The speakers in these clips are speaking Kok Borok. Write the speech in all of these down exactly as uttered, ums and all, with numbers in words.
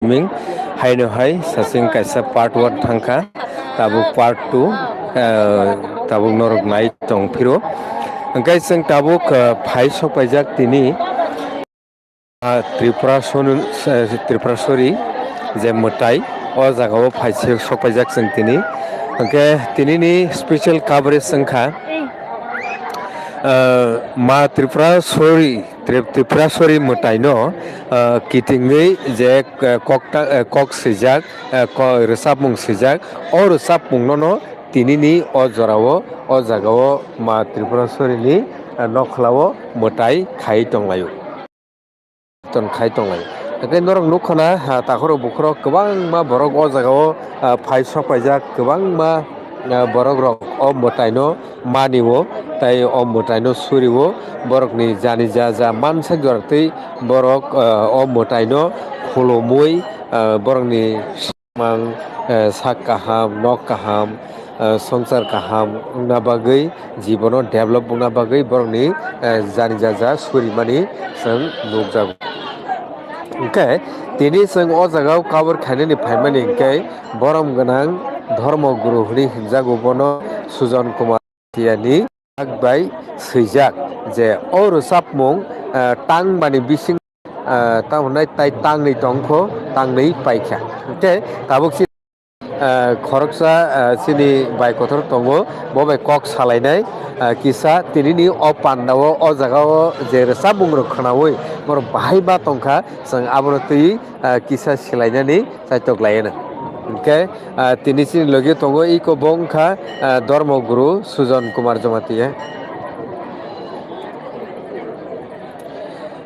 Ming haino hai sasing kaisa part one thangkha, tabuk part two, eh, tabuk norok nai tong phiro. Hwnkhe chwng tabuk, eh, phai sok paijak tini, ah, Tripura sonu-, eh, Tripura sori je mwtai, o jaga o phai se sok paijak chwng tini. Hwnkhe tini ni special coverage wngkha, eh, ma Tripura sori Trip-, Tripuraswari mwtaino, ah, kitingwi je, ah, kok ta-, ah, kok swijak, ah, ko-, rwchapmung swijak, o rwchapmungnono tinini o jorao, o jagao ma Tripuraswarini, ah, nokhlao mwtai khai tonglaio. Ton khai tonglai. Hwnkhe norok nukha na, ah, takhorok bukhorok kwbangma borok o jagao, ah, phai sok paijak, kwbangma, ah, borok rok o mwtaino manio, tei o mwtaino surio, borokni jani ja ja mansak jora twi borok, ah, o mwtaino khulumui, ah, borokni mang, eh, sak kaham, nok kaham, eh, swngchar kaham wngna bagwi, jibono develop wngna bagwi borokni, eh, jani ja ja surimani chwng nukjago. Hwnkhe tini chwng o jagao cover khainani phaimani hwnkhe borom gwnang dhormo guru hwnwi hwnjago, bono Sujon Kumar Tiyani bai swijak je o rwchapmung, eh, tang bani bising, eh, tamo hwnai tai tangnwi tongkho, tangnwi paikha. Hwnkhe tabuk si, eh, khoroksa, eh, chini bai kotor tongo, bo bai kok salainai, eh, kisa tinini o pandao, o jagao je rwchapmung rok khwnaui borok bahai ma tongkha, chwng abono twi, ah, kisa silainani chaitok laiano. Hwnkhe, ah, tini chini logi tongo iko bo wngkha, ah, Dharma Guru Sujon Kumar Jamatia.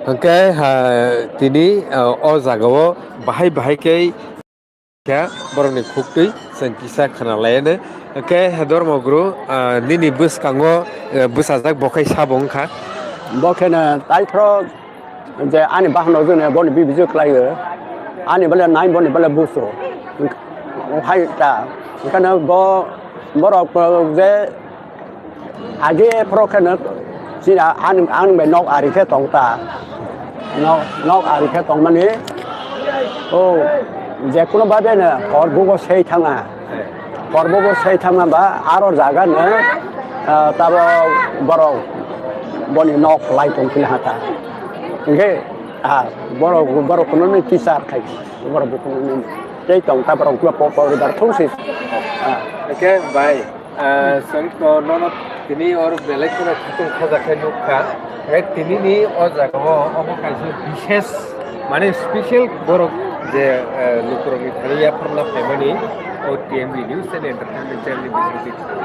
Hwnkhe, ah, tini, ah, o jagao bahai bahai khe khe borokni khuktwi chwng kisa khwna laiano. Hwnkhe Dharma Guru, ah, nini bwskango, eh, bwsajak bo khai sabo wngkha. Bo kheno taiphro je ani bahan rok jone boni bibiju khlaio, ani bole nai boni bole busu hai ta, okhane bo borok je age phoro kheno chini ani, ani bai nok ari khe tong ta, nok, nok ari khe tongmani o je kuno babe no hor bugo sei thangma. Korbo bo sai thangma ba aro jaga no, ah, tabo borok boni nok lai tong phila hata. Hingke, ah, borok, borok kuno ni kisar khai, borok bo kuno ni tei tong ta borok bo po po dar thung si. Ah. Hingke bai, ah, song to nono tini or belai kheno khatung khaja khe nukha. Hingke tini ni o jaga o obo kaisa bishes Mane special borok je, eh, lukurokni thani yapharna phaimani o T M B News and Entertainment channel ni bisingtwi.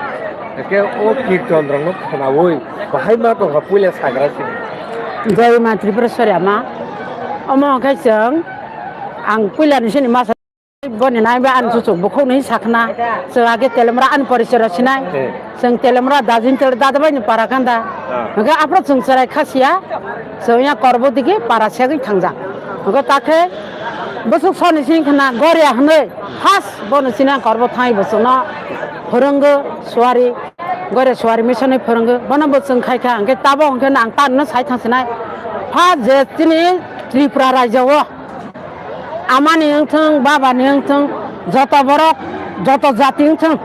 Hake o kirton rokno khwnaui bahai ma tongkha puila sagra sini. Jai ma Tripuraswari ama. Omo hwnkhe chwng ang puila ni sini masa Boni nai ba ani chuchuk bukhuk ni sakna. Chwng age telemra ani porichai rw sinai. Eh. Chwng telemra dajin tel dadabai ni para kanda. Ah. Hwnkhe aphuru chwng chwrai kha sia. Chwng ya korbo digi para segwi thangjak. Hwnkhe takhe bwswk soni sini khna Goria hwnwi first bono sini ang korbo thangwi bo chwngno phwrwngwi suari. Goria suari misonwi phwrwngwi bono bo chwng khai kha hwnkhe tabo hwnkhe ang tanno sai thang sinai. First je chini Tripura rajyo o Amani wngthung, babani wngthung, joto borok, joto jati wngthung,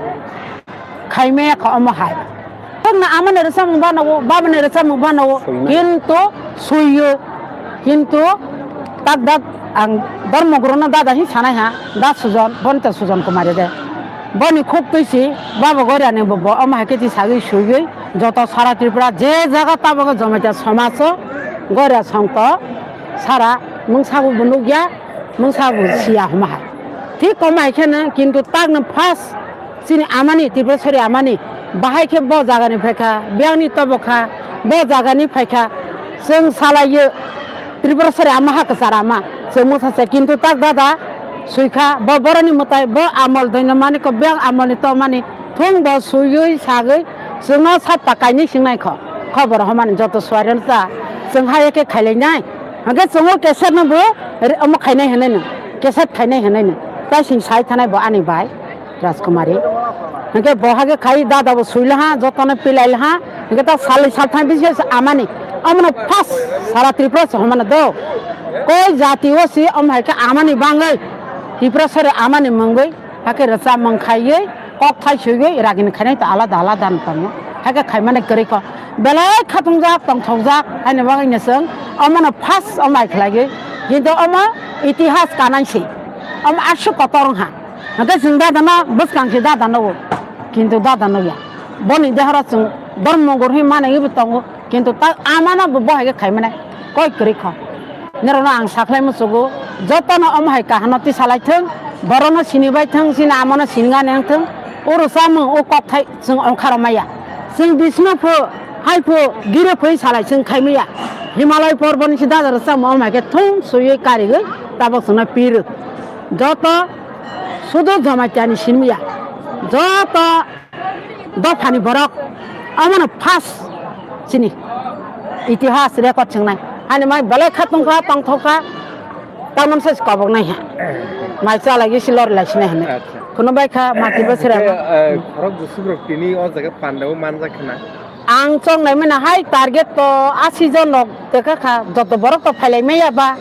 khaimaya kha omo hai. Tokno amani rwchapmung banawo, babani rwchapmung banawo, Suimani. Kintu suiyo, kintu tak dak ang Dharmaguru no dada hin sanai ha, da Sujon, bonta Sujon Kumar de. Boni khuk twi si, baba Goria ni bo, bo omo hai khe ti sagwi suiwi, joto sara Tripura je jaga tabok Jamatia somaj o, Goria songto, sara mungsa bo nukya, Mungsa bo siya homa hai. Thik koma hai kheno, kintu takno first chini amani, Tripuraswari amani, bahai khe bo jagani phaikha, biyangni tobo kha, bo jagani phaikha, chwng salaiyo, Tripuraswari ama ha kwchar ama, chwng mungsa se, kintu tak dada, suikha, bo boroni mwtai, bo amol doino mani ko, biyang amolni to mani, thung bo suiwi sagwi, chwngno satta kainwi swngnai kho, khobor homani joto suaireno ta, chwng hai khe khailainai. Hwnkhe chwngno cassette no bo re-, omo khainai hwnwi no, cassette khainai hwnwi no. Tai sing sai thanai bo ani bai, Rajkumari. Hwnkhe bo hake khai dada bo suilaha, jotono pilailaha. Hwnkhe ta salni salthang bisi amani. Omono first sara Tripura se homano do. Koi jati o si om hai khe amani bangwi, Tiprasari amani mungwi, hakhe rwchapmung khaiwi, kok thai swiwi, ragini khainai to alada alada no tongo. Hakhe khaimani kwrwi kho. Belai khatungjak, tongthokjak, haini bagwi no chwng omono first om hai khlaiwi. Kintu omo itihas kanai si. Omo aswk kotor wngkha. Hwnkhe chwng dadano bwskang se dadano o. Kintu dadano ya. Boni dehoro chwng dormo gor hi manwi bo tongo. Kintu ta amano bo bohai khe khai mane koi kwrwi kho. Norokno ang sakhlai muchugo, jotono omo hai kahano tisa lai thung, borokno sini bai thung, chini amano sini gani wng thung, o rwchapmung o kokthai chwng ongkharo maya. Chwng Bisnu pho, hai pho, gire pho salai chwng khai maya. Himalay porboni sida rwchapmung omo hai khe thung swiwi karigwi tabok chwngno pirw. Joto sudu Jamaitiani sini maya. Joto dophani borok, omono first chini itihas record swngnai. Ani mai belai kha tongkha, tongthokha, tamon se kobok nai ha. Mai chalai gisi lor lai sinai hwnwi. Acha. Kuno bai kha mati bo sira. Hwnkhe, eh, khorok bwswk rok tini o jaga pandao manjak khna. Ang chongnai mano hai target to asi jon rok teka kha, joto borok to phailai maya ba.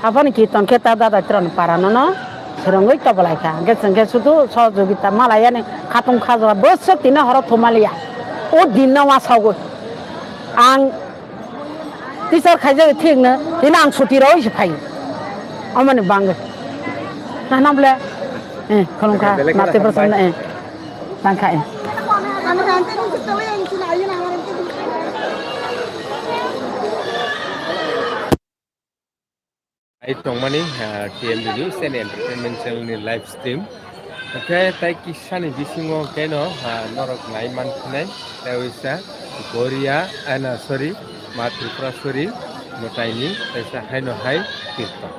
Ah. Aboni kirton khe ta dada tron para no no swrwngwi tobolai kha. Hwnkhe chwng khe sudu sohojogita malai yani khatung khajo bwswk tini horo thumaliya. O din no wasagwi ang teacher khaijagwi thik no tini ang chuti rwi se phai. Omoni bangwi. Na nam le. Eh, khulum kha. Belai kheno mate hambai. Person eh. Tang kha eh. Ai tongmani, ah, T M B News and Entertainment Channel ni live stream. Hwnkhe tai kisani bisingo keno, ah, norok nai mankhinai, tai wisa Goria, ah, na, sorry, Ma Tripuraswari mwtaini, taisa haino hai kirtan.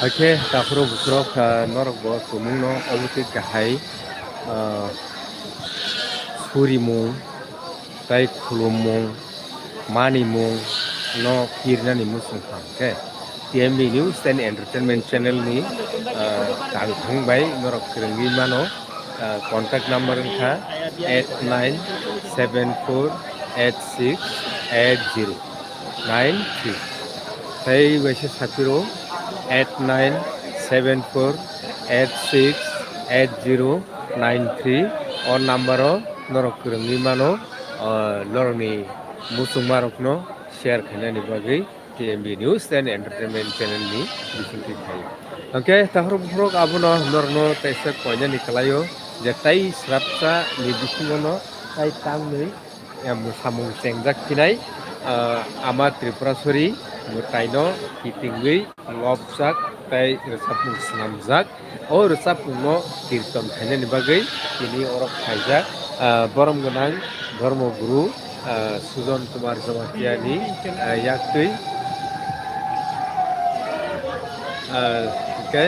Hakhe takhoro bukhurok, ah, norok bo tumungno obo twi kahai, ah, surimung tei khulummung, manimung no pirnani muchung kha hwnkhe T M B News and Entertainment Channel ni, ah, tangthung bai norok kwrwngwi mano. Ah, contact number wngkha eight nine seven four eight six eight zero nine three. Tei waisa sapiro eight nine seven four eight six eight zero nine three. O number o norok kwrwngwi mano, ah, norokni muchungmarokno share khainani bagwi. T M B News and Entertainment Channel ni bisingtwi khai. Hwnkhe takhorok bukhurok abono norokno teisa koinani kwlaio je tai srapsa ni bisingono tai tangnwi, em, samung chengjak phinai, ah, Ama Tripuraswari mwtaino kitingwi lobjak tei rwchapmung swnamjak. O rwchapmungno kirtan khainani bagwi tini oro khaijak, ah, borom gwnang Dhormo Guru, ah, Sujon Kumar Jamatia ni, ah, yaktwi, ah, hwnkhe,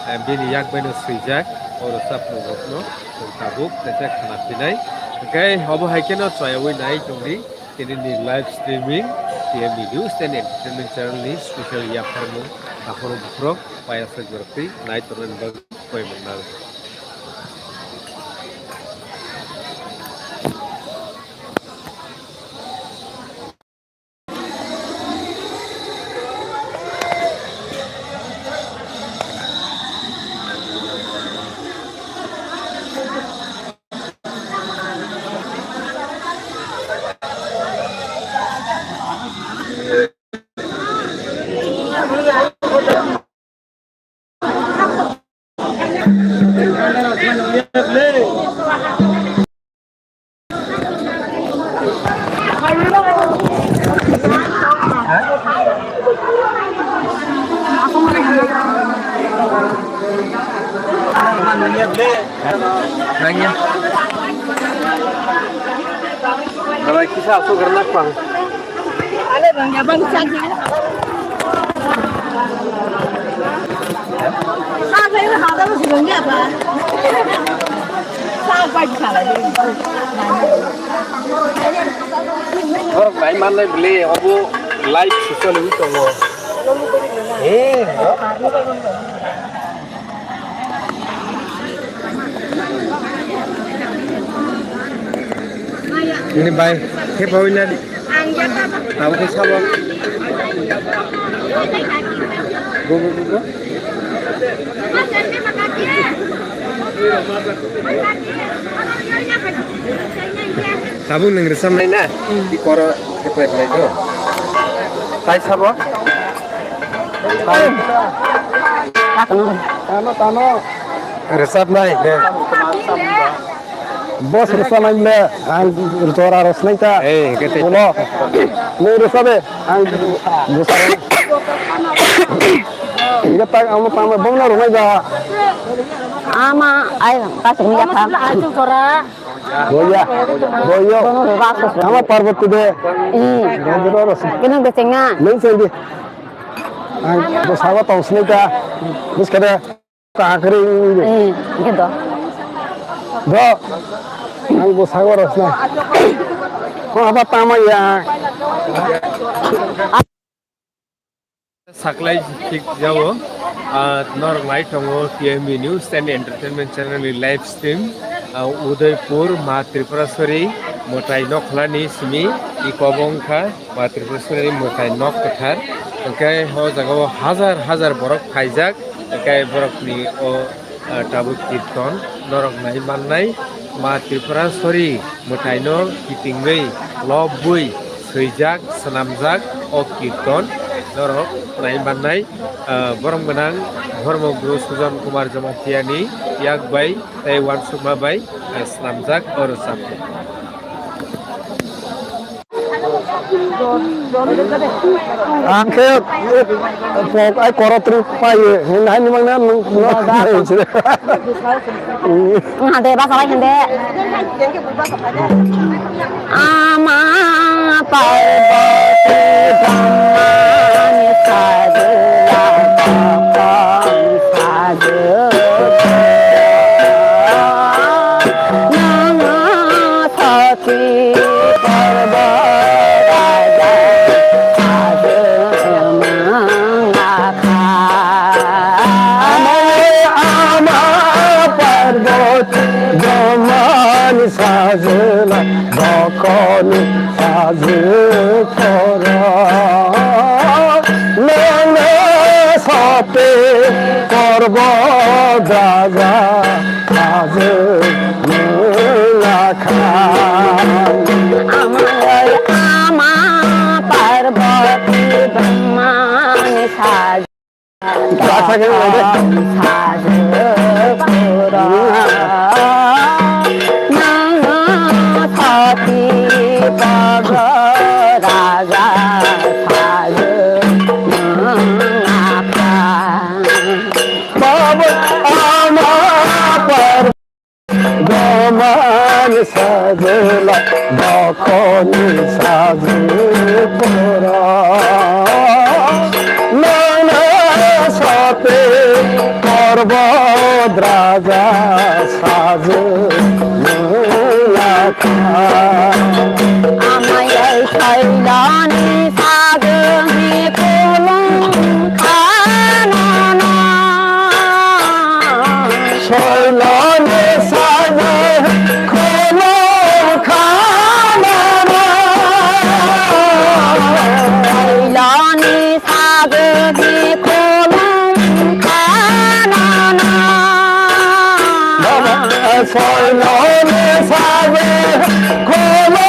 ah, bini yak baino swijak o rwchapmungrokno chwng tabuk teisa khna phinai. Hwnkhe obo hai kheno choyaui nai tongdi. Tini ni live streaming, T M B News and Entertainment Channel ni special yapharmung, takhorok bukhurok, payasajak rok twi nai tongnani bagwi koi mwngnai. Nangya. Dabai kisa asuk rwna pang. Ale bangya bang chang. Sa sa yu hada ro sibang ya ba. Sa pa khala. Borok nai mannai bwle obo live session wngwi tongo. Eh. Ini bai, khe bawi na. Abo khe sabo. Go, go, go, go. Tabuk nang resam nai na. Di koro khe pai pai do. Tai sabo. Tano, tano. Resap nai, de. Boss resap nai le, ang jora ros nai ta. Eh, kete. Ulo. Nai resap be, ang busar. Ingat tak, amo tama, bom na rumai ja. Ama, ai, kasih ni ya, Ama Boya, boyo. Ama Parvati de. Hmm. Rajiro rasa. Kini gecengna. Nung sengdi. Ang bosawa tong sini ta. Bus kada kakring. Hmm, gitu. Do. Ang bosawa rasa. Ko apa tama ya? Saklai thik jao, ah, norok nai tongo T M B News and Entertainment Channel ni live stream, ah, Udaipur Ma Tripuraswari mwtai nokhlani simi i kobo wngkha Ma Tripuraswari mwtai nok kwthar, hwnkhe o jagao hajar hajar borok phaijak, hwnkhe borokni o ah, tabuk kirton norok nai mannai, Ma Tripuraswari mwtaino kitingwi lobwi swijak, swnamjak o kirton norok nai mannai, ah, borom gwnang Dhormo Guru Sujan Kumar Jamatia ni yak bai tei uansukma bai, ah, swnamjak o rwchapmung. Ang khe pok ai koro tri pai hwn hai ni mangna nung. Hande basa bai hande. Ama Parvati Brahmani sajla Bhaktan sajla. Nang Sati Parvati Raja Sajla Mangakha. Ama, ama Parvati Brahmani sajla Bhaktan sajla Kora. Nang Sati Parvati Raja Sajla Mangakha. Ama, ama Parvati Brahmani sajla. Sajla Kora. Nang Sati Parvati Raja Sajla Mangakha. Baba ama Parvati Brahmani sajla Bhaktan sajla Kora. Nang Sati Parvati Raja Sajla Mangakha. Ama ai Sailani sajla ni kolong khanana. Sailani sajla kolong khanana. Sailani sajla ni kolong khanana. Sailani sajla kolong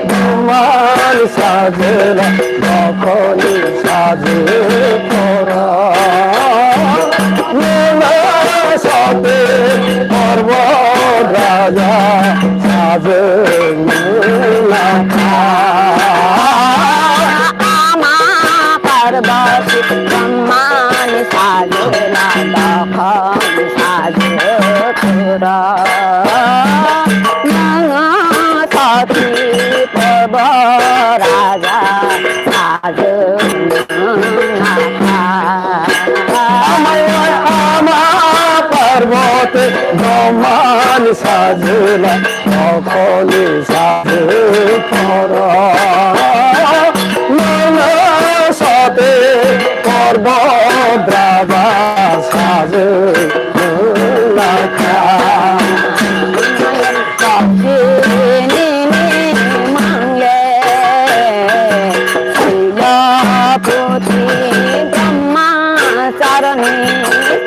Bumani sajla, dokhoni sajla, pora. Nuna sate, porbo raja, sajla, nuna kha. Ama Parvati, Brahmani sajla, dokhoni sajla, pora. Nanga sati porbo raja sajwk nangkha. Amai ama parbote domani sajwla, okhoni sajwk poro. Nanga sati porbo raja sajwk nangkha. Nini mangle, Sailaputi Brahmacharani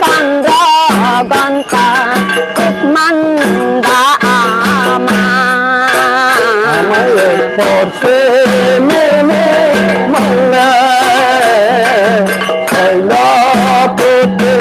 Chandraghanta Kusmanda Ama. Amai porse nini mangle, Sailaputi